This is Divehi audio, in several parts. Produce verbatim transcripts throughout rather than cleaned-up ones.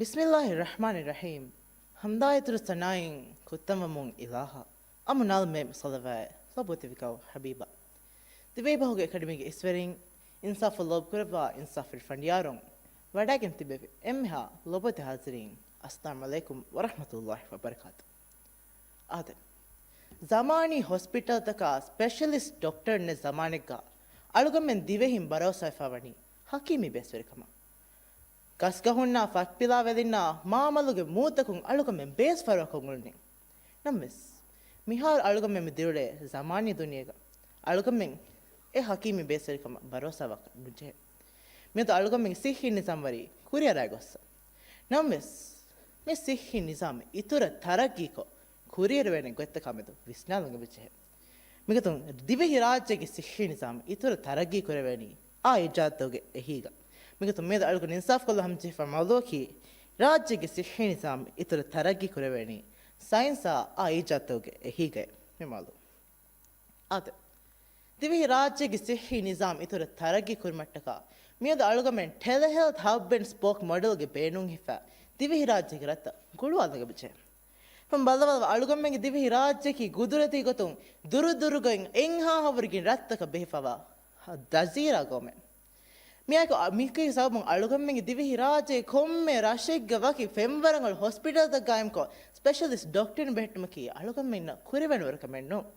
ބިސްމިއްލާހި ރަޙްމާނި ރަޙީމް. ޙަމްދާއިތުރު ސަނާއިން ކުއްތަންވަމުން އިލާހަށް، އަމުނާލުމޭ ސަލަވާތް ލޮބުވެތި ގައު ޙަބީބާ. ދިވެހިބަހުގެ އެކަޑަމީގެ އިސްވެރިން، އިންސާފު ލޯބިކުރައްވާ އިންސާފުވެރި ފަނޑިޔާރުން، ވަޑައިގެން ތިބެވި އެންމެހާ ލޮބުވެތި ޙާޒިރީން، އައްސަލާމް ޢަލައިކުމް ވަރަޙްމަތުﷲި ވަބަރަކާތު. އާދެ، ޒަމާނީ ހޮސްޕިޓަލްތަކާ ސްޕެޝަލިސްޓް ޑޮކްޓަރުންނެއް ޒަމާނެއްގަ އަޅުގަނޑުމެން ދިވެހިން ބަރޯސާވެފަ ވަނީ ޙަކީމީ ބޭސްވެރިކަމަށް. ގަސްގަހުންނާ ފަތްޕިލާވެލިންނާ މާމަލުގެ މޫތަކުން އަޅުގަނޑުމެން ބޭސް ފަރުވަކަށް އުޅުނީ. ނަމަވެސް، މިހާރު އަޅުގަނޑުމެން މި ދިރިއުޅޭ ޒަމާނީ ދުނިޔޭގަ އަޅުގަނޑުމެން އެ ޙަކީމީ ބޭސްވެރިކަމަށް ބަރޯސާވާކަށް ނުޖެހޭ. މިއަދު އަޅުގަނޑުމެންގެ ޞިއްޙީ ނިޒާމް ވަރީ ކުރިއަރާގޮއްސަ. ނަމަވެސް، މި ޞިއްޙީ ނިޒާމް އިތުރަށް ތަރައްގީކޮށް، ކުރިއެރުވޭނެ ގޮތްތަކާމެދު ވިސްނާލަން އެބަޖެހޭ. މިގޮތުން ދިވެހިރާއްޖޭގެ ޞިއްޙީ ނިޒާމް އިތުރަށް ތަރައްގީ ކުރެވޭނީ އާ އިޖާދުގެ އެހީގަ. މިގޮތުން މިއަދު އަޅުގަނޑު އިންސާފުކޮށްލަން ހަމަޖެހިފަ މައުޟޫޢަކީ، ރާއްޖޭގެ ޞިއްޙީ ނިޒާމް އިތުރަށް ތަރައްގީ ކުރެވޭނީ ސައިންސާ އާ އިޖާދުގެ އެހީގައޭ. މި މައުޟޫޢު. އާދެ، ދިވެހިރާއްޖޭގެ ޞިއްޙީ ނިޒާމް އިތުރަށް ތަރައްގީ ކުރުމަށްޓަކާ، މިއަދު އަޅުގަނޑުމެން ޓެލެހެލްތް ހަބް އެންޑް ސްޕޯކް މޮޑެލްގެ ބޭނުން ހިފާ، ދިވެހިރާއްޖޭގެ ރަށްތައް ގުޅުވާލަން އެބަޖެހޭ. ފަން ބައްލަވާލަބަ އަޅުގަނޑުމެންގެ ދިވެހިރާއްޖެއަކީ ގުދުރަތީ ގޮތުން ދުރުދުރުގައި އެއްހާހަވަރުގެ ރަށްތަކަށް ބެހިފަވާ ޖަޒީރާ ގައުމެއް. މިއާއެކު އަ، މިކީ ސަބަބުން އަޅުގަނޑުމެންގެ ދިވެހިރާއްޖޭގެ ކޮންމެ ރަށެއްގަ ވަކި ފެންވަރަށް ހޮސްޕިޓަލްތައް ގާއިމްކޮށް، ސްޕެޝަލިސްޓް ޑޮކްޓަރުން ބެހެއްޓުމަކީ އަޅުގަނޑުމެންނަށް ކުރެވޭނެ ވަރު ކަމެއް ނޫން.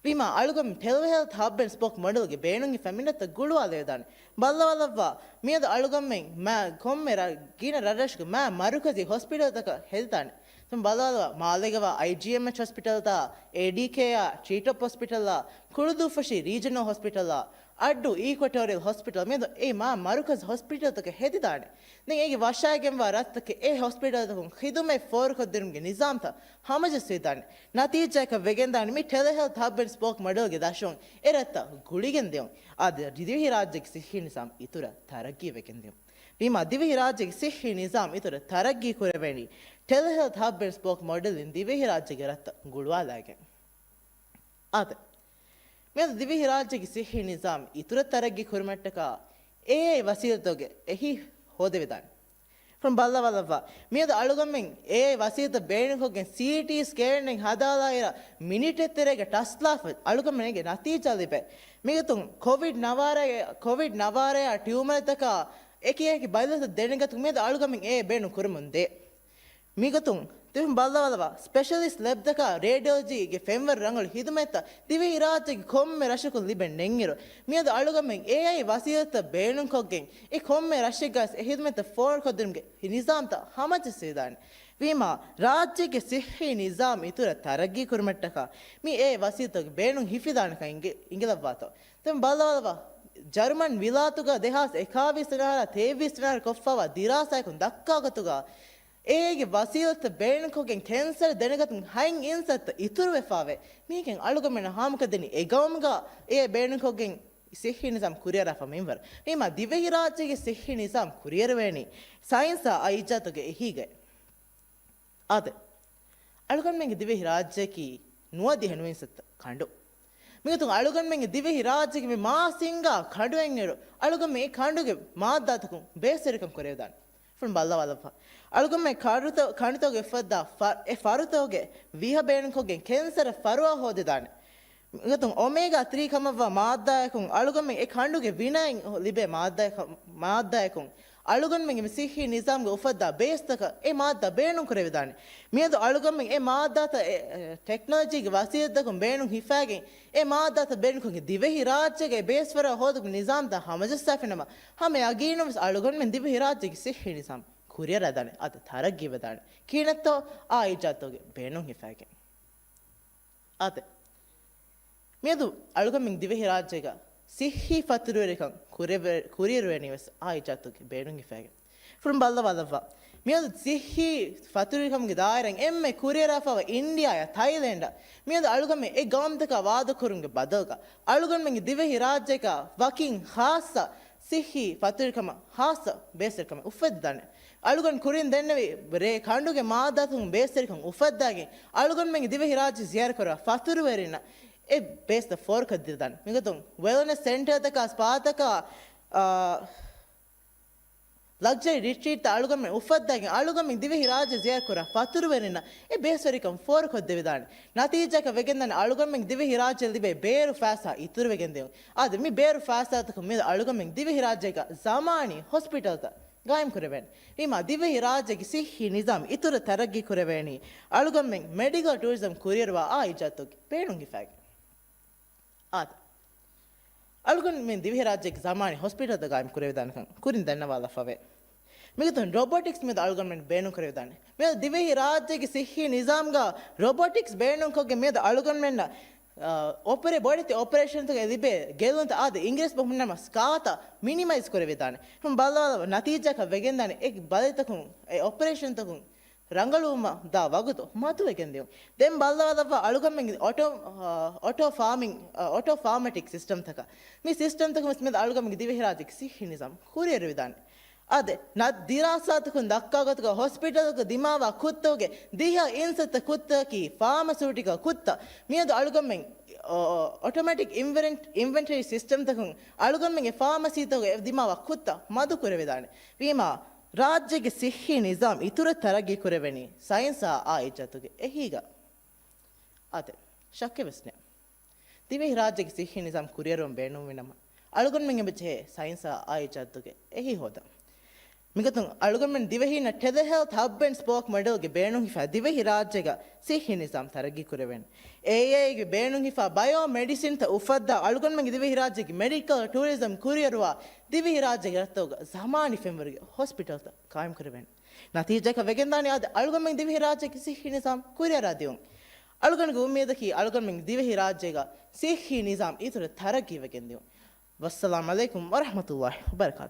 ވީމާ، އަޅުގަނޑު ޓެލެހެލްތް ހަބް އެންޑް ސްޕޯކް މޮޑެލްގެ ބޭނުން ހިފާ މިނަތައް ގުޅުވާލެވިދާނެ. ބައްލަވާލައްވާ، މިއަދު އަޅުގަނޑުމެން މާ ކޮންމެ ރަށް، ގިނަ ރަށްރަށުގެ މާ މަރުކަޒީ ހޮސްޕިޓަލްތަކަށް ހެދިދާނެ. ތުން ބައްލަވާލައްވާ، މާލޭގަވާ އައިޖީއެމްއެޗް ހޮސްޕިޓަލްތާ، އޭޑީކޭއާ، ޓްރީޓޮޕް ހޮސްޕިޓަލާ، ކުޅުދޫފަށި ރީޖަނަލް ހޮސްޕިޓަލާ، އައްޑޫ އީކްވެޓޯރިއަލް ހޮސްޕިޓަލް މިއަދު އެ މާ މަރުކަޒް ހޮސްޕިޓަލްތަކަށް ހެދިދާނެ. ދެން އޭގެ ވަށާގެންވާ ރަށްތަކެއް އެ ހޮސްޕިޓަލްތަކުން ޚިދުމަތް ފޯރުކޮށްދިނުމުގެ ނިޒާމްތައް ހަމަޖައްސަވިދާނެ. ނަތީޖާއަކަށް ވެގެންދާނެ މި ޓެލެހެލްތް ހަބް އެންޑް ސްޕޯކް މޮޑެލްގެ ދަށުން އެ ރަށްތައް ގުޅިގެން ދިޔުން. އާދެ، ދިވެހިރާއްޖޭގެ ޞިއްޙީ ނިޒާމް އިތުރަށް ތަރައްގީ ވެގެން ދިޔުން. ވީމާ، ދިވެހިރާއްޖޭގެ ޞިއްޙީ ނިޒާމް އިތުރަށް ތަރައްގީ ކުރެވޭނީ ޓެލެހެލްތް ހަބް އެންޑް ސްޕޯކް މޮޑެލްއިން ދިވެހިރާއްޖޭގެ ރަށްތައް ގުޅުވާލައިގެން. އާދެ، މިއަދު ދިވެހިރާއްޖޭގެ ސިއްހީ ނިޒާމް އިތުރަށް ތަރައްގީ ކުރުމަށްޓަކާ އޭއައި ވަސީލަތުގެ އެހީ ހޯދެވިދާނެ. ފުން ބައްލަވާލައްވާ، މިއަދު އަޅުގަނޑުމެން އޭއައި ވަސީލަތު ބޭނުންކޮށްގެން ސީޓީ ސްކޭނެއް ހަދާލާއިރަށް މިނިޓެއް ތެރޭގަ ޓަސްލާފަ އަޅުގަނޑުމެންގެ ނަތީޖާ ލިބޭ. މިގޮތުން ކޮވިޑް ނަވާރައި، ކޮވިޑް ނަވާރަޔާ ޓިއުމަރތަކާ އެކި އެކި ބައިލަތައް ދެނެގަތުން މިއަދު އަޅުގަނޑުމެން އޭއައި ބޭނުން ކުރަމުން ދޭ. މިގޮތުން ތިހުން ބައްލަވާލަވާ، ސްޕެޝަލިސްޓް ލެބްތަކާ ރޭޑިއޮލޮޖީގެ ފެންވަރު ރަނގަޅު ހިދުމަތްތައް ދިވެހިރާއްޖޭގެ ކޮންމެ ރަށަކުން ލިބެން ނެތްއިރު، މިއަދު އަޅުގަނޑުމެން އޭއައި ވަސީލަތްތައް ބޭނުންކޮށްގެން އެ ކޮންމެ ރަށެއްގަސް އެ ހިދުމަތްތައް ފޯރުކޮށްދިނުމުގެ ނިޒާމްތައް ހަމަޖައްސަވިދާނެ. ވީމާ، ރާއްޖޭގެ ސިއްހީ ނިޒާމް އިތުރަށް ތަރައްގީ ކުރުމަށްޓަކާ މި އޭއައި ވަސީލަތުގެ ބޭނުން ހިފިދާނެކަން އިނގި، އިނގިލައްވާތޯ. ތިހުން ބައްލަވާލަވާ، ޖަރުމަން ވިލާތުގަ ދެހާސް އެކާވީސް ވަނަ އަހަރާ ތޭވީސް ވަނަ އަހަރު ކޮށްފަވާ ދިރާސާއަކުން ދައްކާ ގޮތުގަ، އޭގެ ވަސީލަތްތައް ބޭނުންކޮށްގެން ކެންސަރު ދެނެގަތުން ހަތް އިންސައްތަ އިތުރުވެފާވޭ. މީގެން އަޅުގަނޑުމެން ހާމަކޮށްދެނީ އެ ގައުމުގަ އޭ ބޭނުންކޮށްގެން ސިއްހީ ނިޒާމް ކުރިއަރާފަ މިންވަރު. ވީމާ، ދިވެހިރާއްޖޭގެ ސިއްހީ ނިޒާމް ކުރިއެރުވޭނީ ސައިންސާ އާ އިޖާދުގެ އެހީގައި. އާދެ، އަޅުގަނޑުމެންގެ ދިވެހިރާއްޖެއަކީ ނުވަދިހަ ނުވިންސައްތަ ކަނޑު. މިގޮތުން އަޅުގަނޑުމެންގެ ދިވެހިރާއްޖޭގެ މި މާ ސިންގާ ކަނޑުއިންއިރު، އަޅުގަނޑުމެން އެ ކަނޑުގެ މާއްދާތަކުން ބޭސްވެރިކަން ކުރެވިދާނެ. ފުން ބައްލަވާލައްވާ. އަޅުގަނޑުމެން ކަނޑުތަ، ކަނޑުތަކުގެ އުފައްދާ ފަ، އެ ފަރުތަކުގެ ވިހަ ބޭނުންކޮށްގެން ކެންސަރަށް ފަރުވާ ހޯދިދާނެ. މިގޮތުން އޮމޭގާ ތްރީ ކަމަށްވާ މާއްދާއަކުން އަޅުގަނޑުމެން އެ ކަނޑުގެ ވިނައިން ލިބޭ މާއްދާއަކު، މާއްދާއަކުން އަޅުގަނޑުމެންގެ މި ސިއްހީ ނިޒާމްގެ އުފައްދާ ބޭސްތަކަށް އެ މާއްދާ ބޭނުން ކުރެވިދާނެ. މިއަދު އަޅުގަނޑުމެން އެ މާއްދާތައް އެ، އެ، ޓެކްނޮލޮޖީގެ ވަސީލަތްތަކުން ބޭނުން ހިފާގެން އެ މާއްދާތައް ބޭނުންކޮށްގެން ދިވެހިރާއްޖޭގައި ބޭސްފަރާ ހޯދުމުގެ ނިޒާމްތައް ހަމަޖައްސާފިނަމަ، ހަމަ ޔަގީނުންވެސް އަޅުގަނޑުމެން ދިވެހިރާއްޖޭގެ ސިއްހީ ނިޒާމް ކުރިއަރާދާނެ، އަދި ތަރައްގީވެދާނެ. ކިހިނެއްތޯ؟ އާ އިޖާދުގެ ބޭނުން ހިފާގެން. އާދެ، މިއަދު އަޅުގަނޑުމެން ދިވެހިރާއްޖޭގަ ސިއްހީ ފަތުރުވެރިކަން ކުރެވެ، ކުރިއެރުވެނީވެސް އާ އިޖާދުގެ ބޭނުން ހިފާގެން. ފުން ބައްލަވާލައްވާ. މިއަދު ސިއްހީ ފަތުރުވެރިކަމުގެ ދާއިރާއިން އެންމެ ކުރިއަރާފައިވާ އިންޑިއާއާ ތައިލެންޑާ. މިއަދު އަޅުގަނޑުމެން އެ ގައުމުތަކާ ވާދަކުރުމުގެ ބަދަލުގަ އަޅުގަނޑުމެންގެ ދިވެހިރާއްޖޭގަ ވަކިން ޚާއްޞަ ސިއްހީ ފަތުރުވެރިކަމަށް ޚާއްޞަ ބޭސްވެރިކަމެއް އުފެއްދިދާނެ. އަޅުގަނޑު ކުރިން ދެންނެވި ރޭ ކަނޑުގެ މާއްދާތަކުން ބޭސްވެރިކަން އުފައްދާގެން އަޅުގަނޑުމެންގެ ދިވެހިރާއްޖެ ޒިޔާރަތްކުރާ ފަތުރުވެރިންނަށް އެ ބޭސްތައް ފޯރުކޮށްދިދާނެ. މިގޮތުން ވެލްނެސް ސެންޓަރތަކާ ސްޕާތަކާ، އާ، ލަގްޒަރީ ރިޓްރީޓްތައް އަޅުގަނޑުމެން އުފައްދައިގެން އަޅުގަނޑުމެން ދިވެހި ރާއްޖެ ޒިޔާރަތްކުރާ ފަތުރުވެރިންނަށް އެ ބޭސްވެރިކަން ފޯރުކޮށްދެވިދާނެ. ނަތީޖާއަކަށް ވެގެންދާނެ އަޅުގަނޑުމެން ދިވެހި ރާއްޖެ ލިބޭ ބޭރު ފައިސާ އިތުރުވެގެން ދިޔުން. އާދެ، މި ބޭރު ފައިސާތަކުން މިއަދު އަޅުގަނޑުމެން ދިވެހި ރާއްޖޭގަ ޒަމާނީ ހޮސްޕިޓަލްތައް ގާއިމް ކުރެވޭނެ. ވީމާ ދިވެހި ރާއްޖޭގެ ސިއްހީ ނިޒާމް އިތުރަށް ތަރައްގީ ކުރެވޭނީ އަޅުގަނޑުމެން މެޑިކަލް ޓޫރިޒަމް ކުރިއަރުވާ އާ އިޖާދުގެ ބޭނުން ހިފައިގެން. އާދެ، އަޅުގަނޑުމެން ދިވެހިރާއްޖޭގެ ޒަމާނީ ހޮސްޕިޓަލްތައް ގާއިމް ކުރެވިދާނެކަން ކުރިން ދަންނަވާލަފަވޭ. މިގޮތުން ރޮބޮޓިކްސް މިއަދު އަޅުގަނޑުމެން ބޭނުން ކުރެވިދާނެ. މިއަދު ދިވެހިރާއްޖޭގެ ސިއްހީ ނިޒާމްގަ ރޮބޮޓިކްސް ބޭނުންކޮށްގެން މިއަދު އަޅުގަނޑުމެންނަށް، އާ، އޮޕަރޭ-، ބޮޑެތި އޮޕަރޭޝަންތަކަށް ލިބޭ ގެއްލުންތައް އާދެ، އިނގިރޭސި ބަހުން ނަމަ ސްކާތައް މިނިމައިޒް ކުރެވިދާނެ. ހަމަ ބައްލަވާލަ ނަތީޖާއަކަށް ވެގެންދާނެ އެ ބަލިތަކުން، އެ އޮޕަރޭޝަންތަކުން ރަނގަޅުވުމަށް ދާ ވަގުތު މަދުވެގެން ދިޔުން. ދެން ބައްލަވާލައްވާ އަޅުގަނޑުމެންގެ އޮޓޯ، އާ، އޮޓޯ ފާމިން، އާ، އޮޓޯ ފާމަޓިކް ސިސްޓަމްތަކަށް. މި ސިސްޓަމްތަކުން ވެސް މިއަދު އަޅުގަނޑުމެންގެ ދިވެހިރާއްޖޭގެ ސިއްހީ ނިޒާމް ކުރިއަރުވިދާނެ. އާދެ، ނަ-، ދިރާސާތަކުން ދައްކާ ގޮތުގަ ހޮސްޕިޓަލްގަ ދިމާވާ ކުށްތަކުގެ ދިހަ އިންސައްތަ ކުށްތަކަކީ ފާމަސިއުޓިކަލް ކުށްތައް. މިއަދު އަޅުގަނޑުމެން، އޮ-، އޮ-، އޮޓޮމެޓިކް އިންވެން-، އިންވެންޓަރީ ސިސްޓަމްތަކުން އަޅުގަނޑުމެންގެ ފާމަސީތަކުގެ ދިމާވާ ކުށްތައް މަދު ކުރެވިދާނެ. ވީމާ، ރާއްޖޭގެ ސިއްހީ ނިޒާމް އިތުރަށް ތަރައްގީ ކުރެވެނީ ސައިންސާ އާ އިޖާދުގެ އެހީގަ. އާދެ، ޝައްކެއް ވެސް ނެތް. ދިވެހިރާއްޖޭގެ ސިއްހީ ނިޒާމް ކުރިއަރުވަން ބޭނުންވި ނަމަ، އަޅުގަނޑުމެން އެބަޖެހޭ ސައިންސާ އާ އިޖާދުގެ އެހީ ހޯދަން. މިގޮތުން އަޅުގަނޑުމެން ދިވެހީންނަށް ޓެލެހެލްތް ހަބް އެންޑް ސްޕޯކް މޮޑެލްގެ ބޭނުން ހިފާ ދިވެހިރާއްޖޭގަ ސިއްހީ ނިޒާމް ތަރައްގީ ކުރެވޭނެ. އޭއައިގެ ބޭނުން ހިފާ ބަޔޯ މެޑިސިންތައް އުފައްދާ އަޅުގަނޑުމެންގެ ދިވެހިރާއްޖޭގެ މެޑިކަލް ޓޫރިޒަމް ކުރިއަރުވާ ދިވެހިރާއްޖޭގެ ރަށްތަކުގަ ޒަމާނީ ފެންވަރުގެ ހޮސްޕިޓަލްތައް ޤާއިމް ކުރެވޭނެ. ނަތީޖާއަކަށް ވެގެންދާނީ އާދެ، އަޅުގަނޑުމެން ދިވެހިރާއްޖޭގެ ސިއްހީ ނިޒާމް ކުރިއަރާ ދިޔުން. އަޅުގަނޑުގެ އުއްމީދަކީ އަޅުގަނޑުމެން ދިވެހިރާއްޖޭގަ ސިއްހީ ނިޒާމް އިތުރަށް ތަރައްގީވެގެން ދިޔުން. ވައްސަލާމް ޢަލައިކުމް ވަރަޙްމަތުﷲ ވަބަރަކާތު.